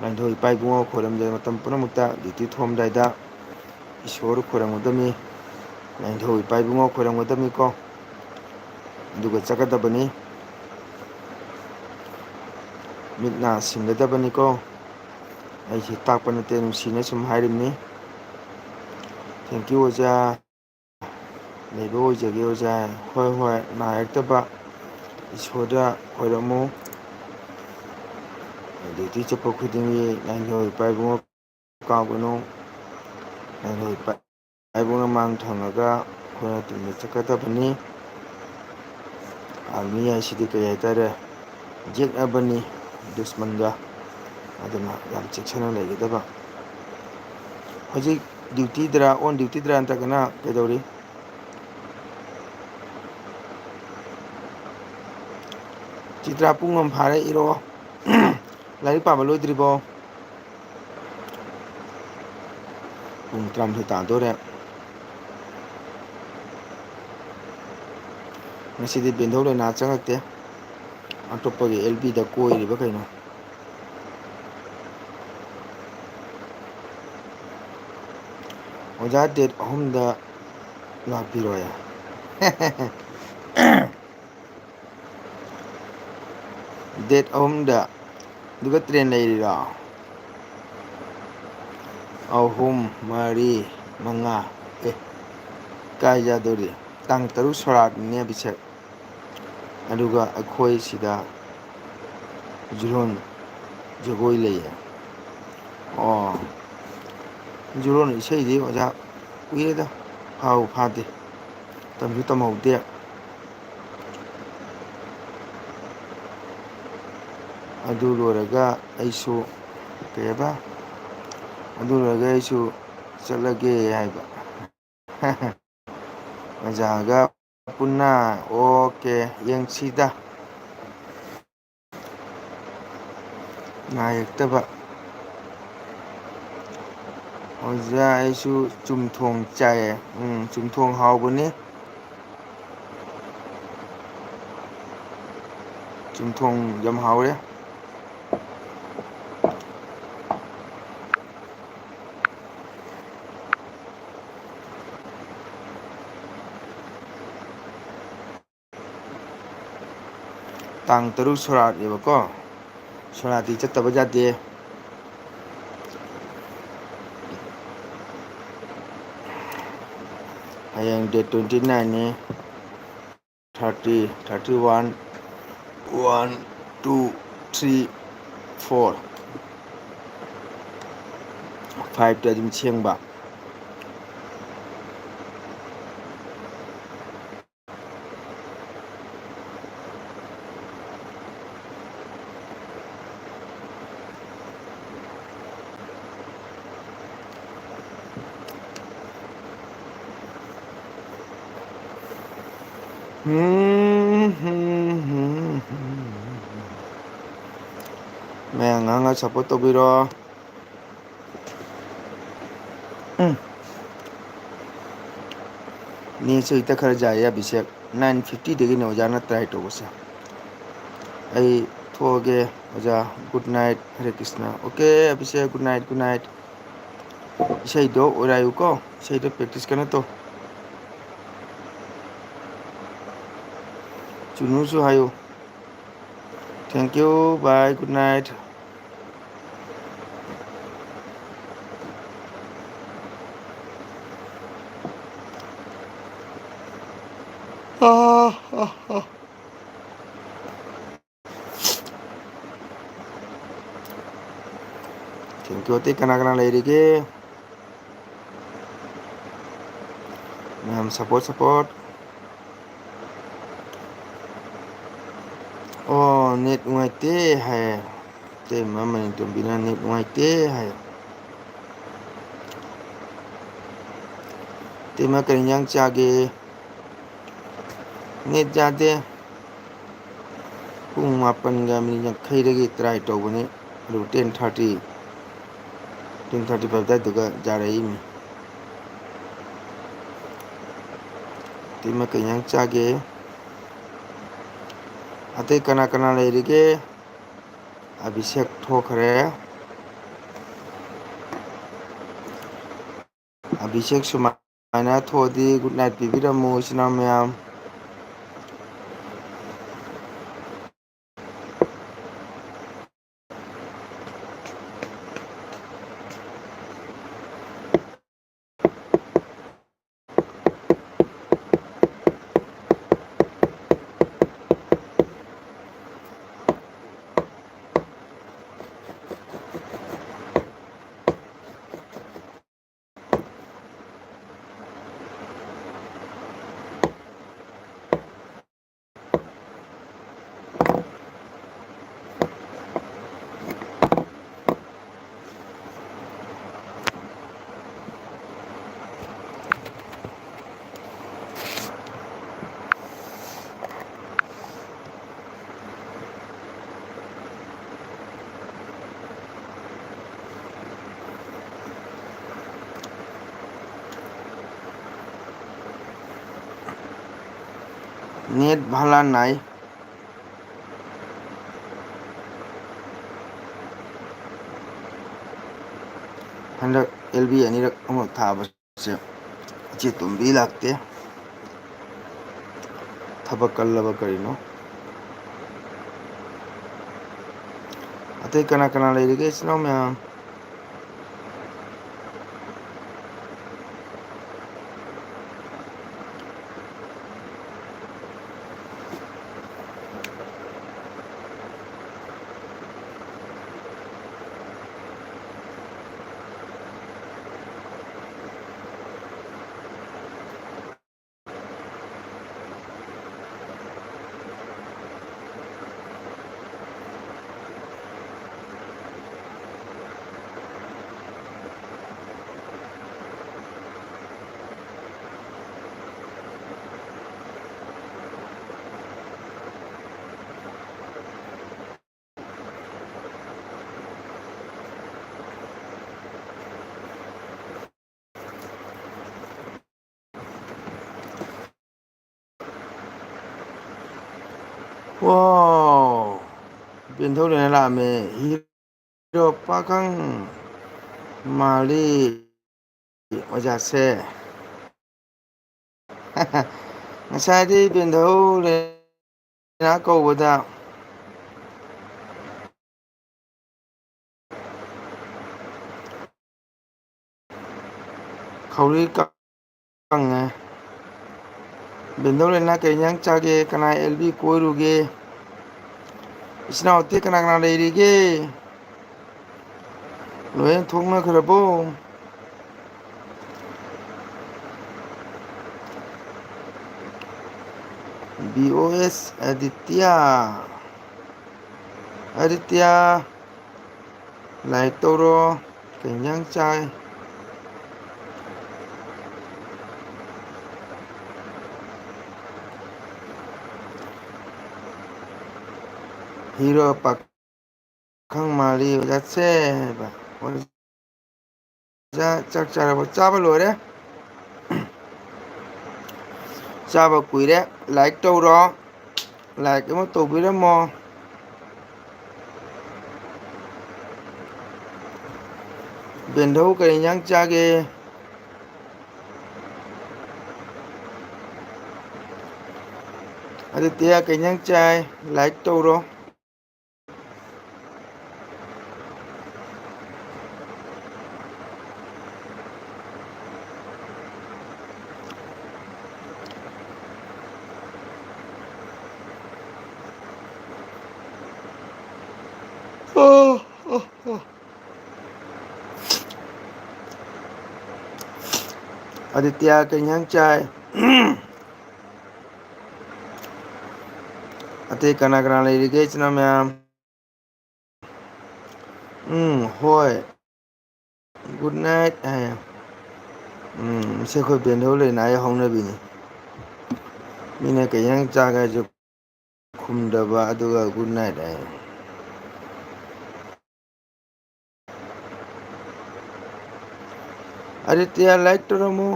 ꯂꯥꯏꯅꯤꯡꯊꯧ ꯏꯄꯥ ꯏꯕꯨꯡꯉꯣ ꯈꯣꯏꯔꯝꯗꯅ ꯃꯇꯝ ꯄꯨꯝꯅꯃꯛꯇ ꯗ꯭ꯌꯨꯇꯤ ꯊꯣꯛꯑꯝꯗꯥꯏꯗ ꯏꯁꯣꯔ ꯈꯣꯏꯔꯝꯒꯗꯕꯅꯤ, ꯂꯥꯏꯅꯤꯡꯊꯧ ꯏꯄꯥ ꯏꯕꯨꯡꯉꯣ ꯈꯣꯏꯔꯝꯒꯗꯕꯅꯤꯀꯣ꯫ ꯑꯗꯨꯒ ꯆꯠꯀꯗꯕꯅꯤ꯫ ꯃꯤꯠ ꯅꯥ ꯁꯤꯡꯒꯗꯕꯅꯤꯀꯣ꯫ ꯑꯩꯁꯦ ꯇꯥꯛꯄ ꯅꯠꯇꯦ, ꯅꯨꯡꯁꯤꯅ ꯁꯨꯝ ꯍꯥꯏꯔꯤꯕꯅꯤ꯫ Thank you ꯑꯣꯖꯥ꯫ ꯂꯩꯕ ꯑꯣꯏꯖꯒꯦ ꯑꯣꯖꯥ꯫ ꯍꯣꯏ ꯍꯣꯏ, ꯅꯥꯏꯔꯛꯇꯕ ꯏꯁꯣꯔꯗ ꯈꯣꯏꯔꯝꯃꯨ꯫ Duty ꯆꯠꯄ ꯈꯨꯗꯤꯡꯒꯤ ꯅꯪꯒꯤ ꯏꯄꯥ ꯏꯕꯨꯡꯉꯣ ꯀꯥꯎꯒꯅꯨ꯫ ꯅꯪꯒꯤ ꯏꯄꯥ ꯏꯕꯨꯡꯅ ꯃꯥꯡ ꯊꯣꯡꯉꯒ ꯑꯩꯈꯣꯏꯅ ꯇꯨꯡꯗ ꯆꯠꯀꯗꯕꯅꯤ꯫ Army ꯍꯥꯏꯁꯤꯗꯤ ꯀꯔꯤ ꯍꯥꯏꯇꯥꯔꯦ, ꯌꯦꯛꯅꯕꯅꯤ ꯗꯨꯁꯃꯟꯒ꯫ ꯑꯗꯨꯅ ꯌꯥꯝ ꯆꯦꯛꯁꯤꯟꯅ ꯂꯩꯒꯗꯕ꯫ ꯍꯧꯖꯤꯛ duty ꯗꯔ, on duty ꯗꯔ, ꯅꯠꯇ꯭ꯔꯒꯅ ꯀꯩꯗꯧꯔꯤ? ꯆꯤꯇ꯭ꯔꯥ, ꯄꯨꯡ ꯑꯃ ꯐꯥꯔꯦ, ꯏꯔꯣ꯫ ꯂꯥꯏꯔꯤꯛ ꯄꯥꯕ ꯂꯣꯏꯗ꯭ꯔꯤꯕꯣ? ꯄꯨꯡ ꯇꯔꯥꯃꯥꯊꯣꯏ ꯇꯥꯗꯣꯔꯦ꯫ ꯉꯁꯤꯗꯤ ꯕꯦꯟꯗꯧ ꯂꯩꯅꯥ ꯆꯪꯉꯛꯇꯦ꯫ ꯑꯇꯣꯞꯄꯒꯤ L P ꯗ ꯀꯣꯏꯔꯤꯕ ꯀꯩꯅꯣ? ꯑꯣꯖꯥ, date ꯑꯍꯨꯝꯗ ꯂꯥꯛꯄꯤꯔꯣꯏ꯫ Date ꯑꯍꯨꯝꯗ꯫ ꯑꯗꯨꯒ train ꯂꯩꯔꯤꯔꯣ? ꯑꯍꯨꯝ, ꯃꯔꯤ, ꯃꯉꯥ꯫ ꯑꯦ, ꯀꯥꯏ ꯌꯥꯗꯣꯔꯤ? ꯇꯥꯡ ꯇꯔꯨꯛ ꯁꯣꯔꯥꯠꯅꯤꯅꯦ, ꯑꯕꯤꯁꯦꯛ꯫ ꯑꯗꯨꯒ ꯑꯩꯈꯣꯏ ꯁꯤꯗ ꯖꯨꯂꯣꯟ ꯖꯒꯣꯏ ꯂꯩꯌꯦ꯫ ꯑꯣ, ꯖꯨꯂꯣꯟ ꯏꯁꯩꯗꯤ ꯑꯣꯖꯥ ꯀꯨꯏꯔꯦꯗ, ꯐꯥꯕꯨ ꯐꯥꯗꯦ, ꯇꯝꯁꯨ ꯇꯝꯍꯧꯗꯦ꯫ ꯑꯗꯨ ꯂꯣꯏꯔꯒ ꯑꯩꯁꯨ, ꯀꯩ ꯍꯥꯏꯕ? ꯑꯗꯨ ꯂꯣꯏꯔꯒ ꯑꯩꯁꯨ ꯆꯠꯂꯒꯦ ꯍꯥꯏꯕ꯫ ꯑꯣꯖꯥꯒ ꯄꯨꯟꯅ꯫ ꯑꯣꯀꯦ, ꯌꯦꯡꯁꯤꯗ꯫ ꯅꯥꯏꯔꯛꯇꯕ꯫ ꯑꯣꯖꯥ, ꯑꯩꯁꯨ ꯆꯨꯝꯊꯣꯡ ꯆꯥꯏꯌꯦ꯫ ꯎꯝ, ꯆꯨꯝꯊꯣꯡ ꯍꯥꯎꯕꯅꯤ꯫ ꯆꯨꯝꯊꯣꯡ ꯌꯥꯝ ꯍꯥꯎꯔꯦ꯫ ꯇꯥꯡ ꯇꯔꯨꯛ ꯁꯣꯔꯥꯠꯅꯦꯕꯀꯣ꯫ ꯁꯣꯅꯥꯇꯤ ꯆꯠꯇꯕ ꯌꯥꯗꯦ꯫ ꯍꯌꯦꯡ date twenty nine ꯅꯤ꯫ Thirty, thirty one, one, two, three, four, five ꯇ ꯑꯗꯨꯝ ꯁꯦꯡꯕ꯫ ꯃꯌꯥꯝ ꯉꯥꯡꯉ support ꯇꯧꯕꯤꯔꯣ꯫ ꯎꯝ꯫ ꯅꯦꯠꯁꯨ ꯍꯦꯛꯇ ꯈꯔ ꯌꯥꯏꯌꯦ ꯑꯕꯤꯁꯦꯛ꯫ Nine fifty ꯗꯒꯤꯅꯦ ꯑꯣꯖꯥꯅ try ꯇꯧꯕꯁꯦ꯫ ꯑꯩ ꯊꯣꯛꯑꯒꯦ ꯑꯣꯖꯥ꯫ Good night꯫ ꯍꯔꯦ Krishna. Okay Abhishek, good night, good night꯫ ꯏꯁꯩꯗꯣ ꯑꯣꯏꯔꯥꯏꯌꯨꯀꯣ꯫ ꯏꯁꯩꯗꯣ practice ꯀꯟꯅ ꯇꯧ꯫ ꯆꯨꯅꯨꯁꯨ ꯍꯥꯏꯌꯨ꯫ Thank you, bye, good night꯫ Ah, ah, ah. Thank you꯫ ꯑꯇꯩ ꯀꯅꯥ ꯀꯅꯥ ꯂꯩꯔꯤꯒꯦ? ꯃꯌꯥꯝ support, support꯫ ꯑꯣ, net ꯅꯨꯡꯉꯥꯏꯇꯦ ꯍꯥꯏ꯫ ꯏꯇꯩꯃ ꯃꯅꯤꯇꯣꯝꯕꯤꯅ net ꯅꯨꯡꯉꯥꯏꯇꯦ ꯍꯥꯏ꯫ ꯏꯇꯩꯃ ꯀꯔꯤ ꯏꯟꯖꯥꯡ ꯆꯥꯒꯦ? Net ꯌꯥꯗꯦ꯫ ꯄꯨꯡ ꯃꯥꯄꯟꯒ ꯃꯤꯅꯤꯠ ꯌꯥꯡꯈꯩꯗꯒꯤ try ꯇꯧꯕꯅꯤ, ꯑꯗꯨ ten thirty, ten thirty five ꯑꯗꯨꯋꯥꯏꯗꯨꯒ ꯌꯥꯔꯛꯏꯅꯤ꯫ ꯏꯇꯩꯃ ꯀꯩ ꯏꯟꯖꯥꯡ ꯆꯥꯒꯦ? ꯑꯇꯩ ꯀꯅꯥ ꯀꯅꯥ ꯂꯩꯔꯤꯒꯦ? ꯑꯕꯤꯁꯦꯛ ꯊꯣꯛꯈ꯭ꯔꯦ꯫ ꯑꯕꯤꯁꯦꯛ ꯁꯨꯃꯥꯏꯅ ꯊꯣꯛꯑꯗꯤ good night ꯄꯤꯕꯤꯔꯝꯃꯨ ꯏꯆꯤꯟ ꯏꯅꯥꯎ ꯃꯌꯥꯝ꯫ ꯅꯦꯠ ꯚꯥꯂꯥ ꯅꯥꯏ꯫ ꯍꯟꯗꯛ ꯑꯦꯜ ꯕꯤ ꯑꯅꯤꯔꯛ ꯑꯃꯨꯛ ꯊꯥꯕꯁꯦ ꯏꯆꯦ ꯇꯣꯝꯕꯤ ꯂꯥꯛꯇꯦ꯫ ꯊꯕꯛ ꯀꯜꯂꯕ ꯀꯔꯤꯅꯣ? ꯑꯇꯩ ꯀꯅꯥ ꯀꯅꯥ ꯂꯩꯔꯤꯒꯦ ꯏꯆꯤꯟ ꯏꯅꯥꯎ ꯃꯌꯥꯝ? ꯋꯥꯎ! ꯕꯦꯟꯊꯧꯔꯦꯅ ꯂꯥꯛꯑꯝꯃꯦ꯫ ꯍꯤꯔꯣ ꯄꯥꯈꯪ ꯃꯥꯜꯂꯤ ꯑꯣꯖꯥꯁꯦ꯫ ꯉꯁꯥꯏꯗꯤ ꯕꯦꯟꯊꯧꯔꯦꯅ ꯀꯧꯕꯗ ꯈꯧꯔꯤ ꯀꯪꯉꯦ꯫ ꯕꯦꯟꯗꯧꯔꯦꯟꯅ ꯀꯩ ꯏꯟꯖꯥꯡ ꯆꯥꯒꯦ? ꯀꯅꯥ ꯑꯦꯜ ꯕꯤ ꯀꯣꯏꯔꯨꯒꯦ? ꯏꯆꯤꯟ ꯏꯅꯥꯎ ꯑꯇꯩ ꯀꯅꯥ ꯀꯅꯥ ꯂꯩꯔꯤꯒꯦ? ꯂꯣꯏꯅ ꯊꯣꯛꯅꯈ꯭ꯔꯕꯣ? ꯕꯤ ꯑꯣ ꯑꯦꯁ ꯑꯗꯤꯇ꯭ꯌ꯫ ꯑꯗꯤꯇ꯭ꯌ, ꯂꯥꯏꯛ ꯇꯧꯔꯣ꯫ ꯀꯩ ꯏꯟꯖꯥꯡ ꯆꯥꯏ? ꯍꯤꯔꯣ ꯄꯥꯈꯪ ꯃꯥꯜꯂꯤ ꯑꯣꯖꯥꯁꯦ ꯍꯥꯏꯕ꯫ ꯑꯣꯖꯥ ꯆꯥꯛ ꯆꯥꯔꯕꯣ? ꯆꯥꯕ ꯂꯣꯏꯔꯦ꯫ ꯆꯥꯕ ꯀꯨꯏꯔꯦ꯫ Like ꯇꯧꯔꯣ꯫ Like ꯑꯃ ꯇꯧꯕꯤꯔꯝꯃꯣ꯫ ꯕꯦꯟꯙꯧ ꯀꯔꯤ ꯏꯟꯖꯥꯡ ꯆꯥꯒꯦ? ꯑꯗꯤꯇꯤꯌꯥ ꯀꯩ ꯏꯟꯖꯥꯡ ꯆꯥꯏ? Like ꯇꯧꯔꯣ꯫ ꯑꯗꯤꯇꯤꯌꯥ ꯀꯩ ꯏꯟꯖꯥꯡ ꯆꯥꯏ? ꯑꯇꯩ ꯀꯅꯥ ꯀꯅꯥ ꯂꯩꯔꯤꯒꯦ ꯏꯆꯤꯟ ꯏꯅꯥꯎ ꯃꯌꯥꯝ? ꯎꯝ, ꯍꯣꯏ꯫ Good night ꯍꯥꯏ꯫ ꯎꯝ, ꯁꯤ ꯑꯩꯈꯣꯏ ꯕꯦꯟꯗꯧ ꯂꯩꯅꯥꯒꯤ ꯍꯧꯅꯕꯤꯅꯤ꯫ ꯃꯤꯅ ꯀꯩ ꯏꯟꯖꯥꯡ ꯆꯥꯒꯦ ꯍꯥꯏꯁꯨ ꯈꯨꯝꯗꯕ, ꯑꯗꯨꯒ good night ꯍꯥꯏ꯫ ꯑꯗꯤꯇꯤꯌꯥ, like ꯇꯧꯔꯝꯃꯨ꯫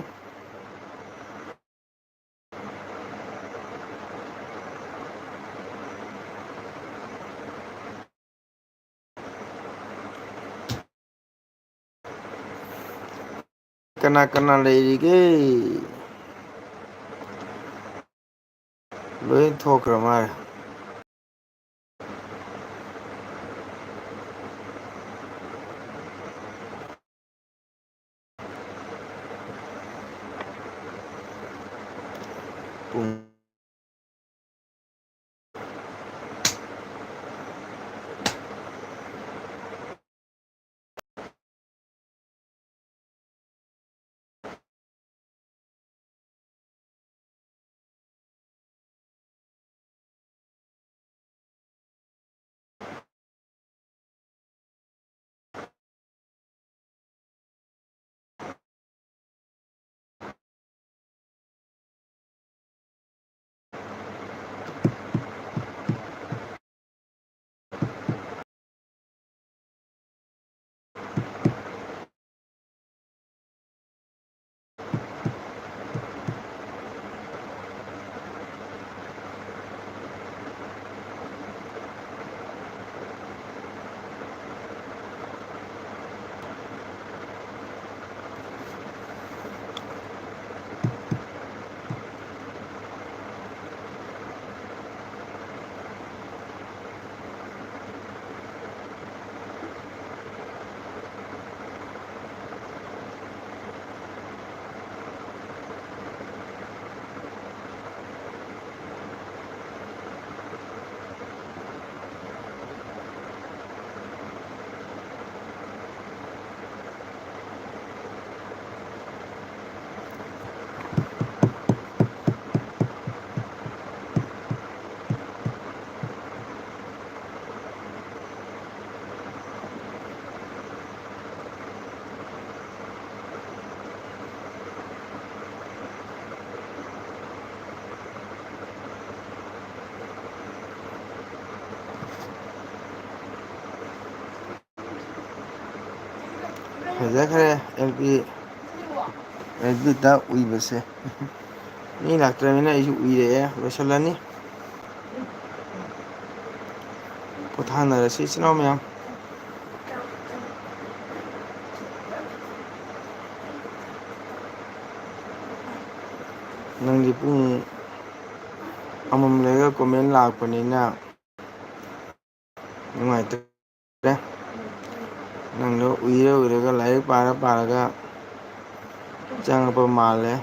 ꯀꯅꯥ ꯀꯅꯥ ꯂꯩꯔꯤꯒꯦ? ꯂꯣꯏ ꯊꯣꯛꯈ꯭ꯔ ꯃꯥꯜꯂꯦ꯫ ꯄꯨꯡ ꯐꯖꯈ꯭ꯔꯦ ꯑꯦꯜ ꯄꯤ ꯑꯦꯜ ꯄꯤꯗ ꯎꯏꯕꯁꯦ꯫ ꯃꯤ ꯂꯥꯛꯇ꯭ꯔꯕꯅꯤꯅ ꯑꯩꯁꯨ ꯎꯏꯔꯛꯑꯦ, ꯂꯣꯏꯁꯤꯜꯂꯅꯤ꯫ ꯄꯣꯊꯥꯅꯔꯁꯤ ꯏꯆꯤꯟ ꯏꯅꯥꯎ ꯃꯌꯥꯝ꯫ ꯅꯪꯗꯤ ꯄꯨꯡ ꯑꯃꯃꯝ ꯂꯩꯔꯒ ꯀꯣꯃꯦꯟ ꯂꯥꯛꯄꯅꯤꯅ ꯅꯨꯡꯉꯥꯏꯇ꯭ꯔꯦ꯫ ꯅꯪꯗꯣ ꯎꯏꯔ ꯎꯏꯔꯒ ꯂꯥꯏꯔꯤꯛ ꯄꯥꯔ ꯄꯥꯔꯒ ꯆꯪꯉꯛꯄ ꯃꯥꯜꯂꯦ꯫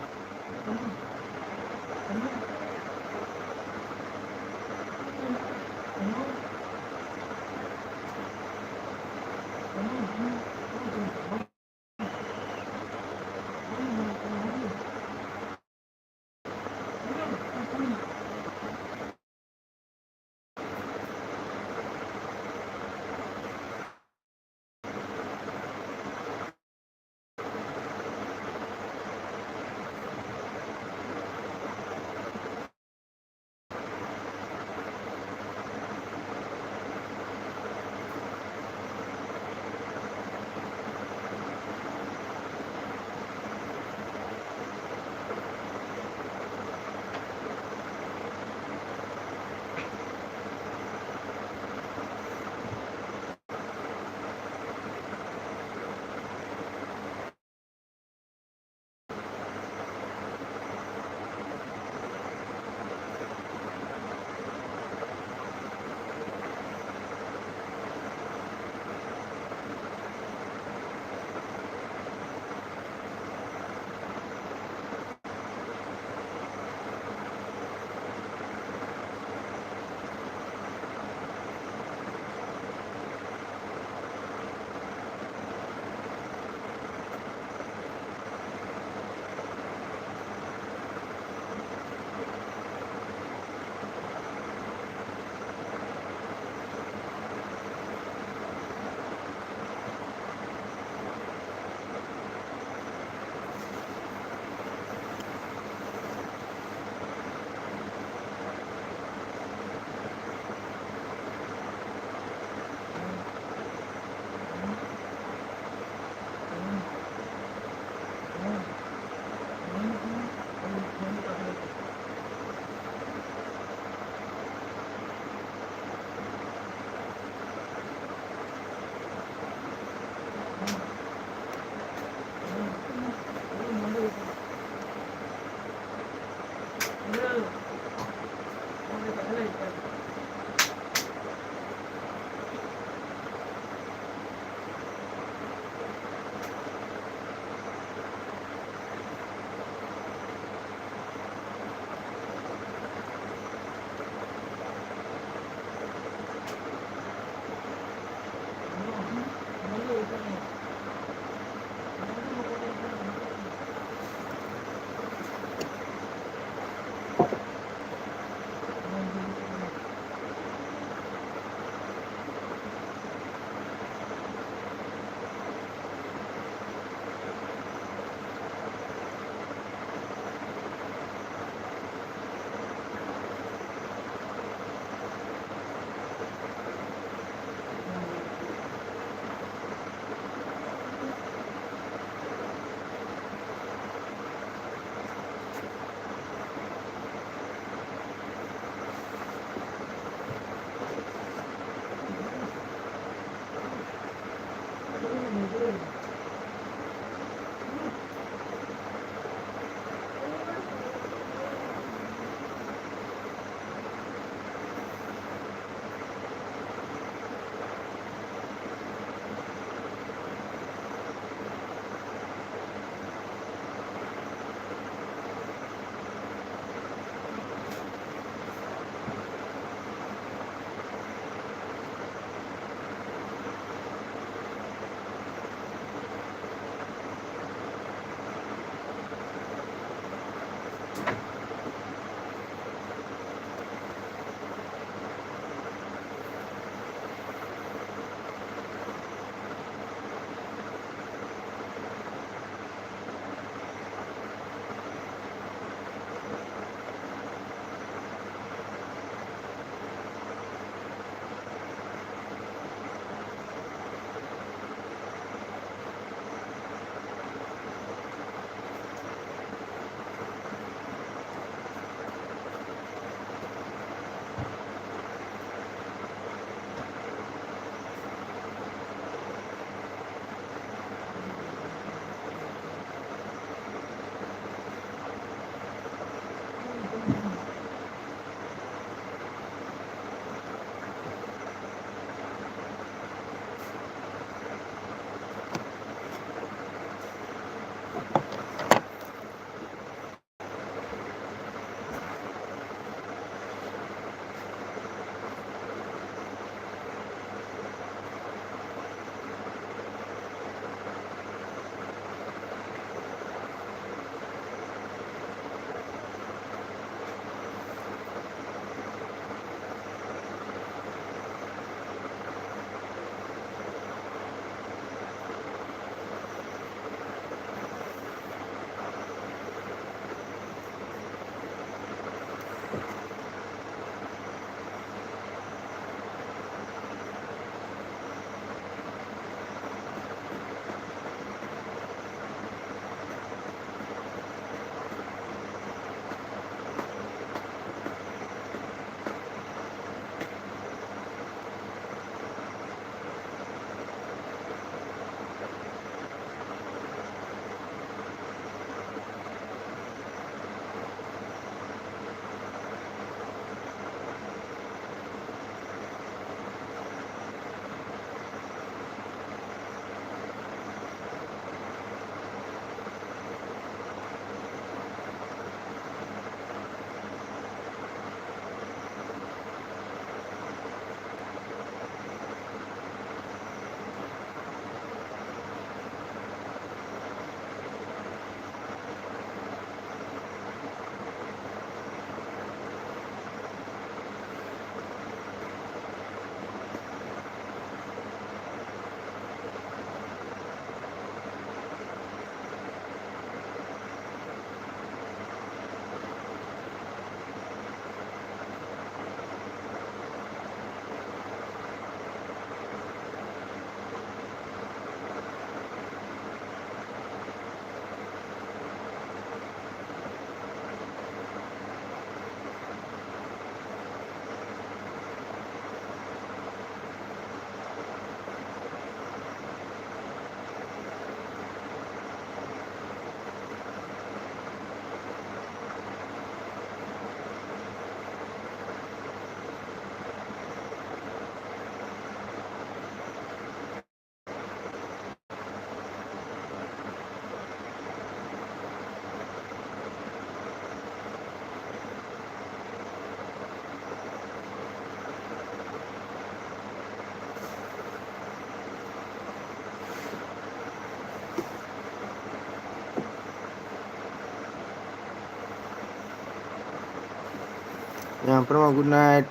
ꯌꯥꯝ ꯄꯨꯝꯅꯃꯛ good night꯫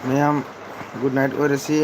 ꯃꯌꯥꯝ good night ꯑꯣꯏꯔꯁꯤ꯫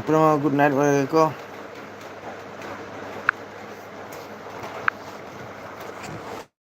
ꯄꯨꯝꯅꯃꯛ good night ꯑꯣꯏꯔꯒꯦꯀꯣ꯫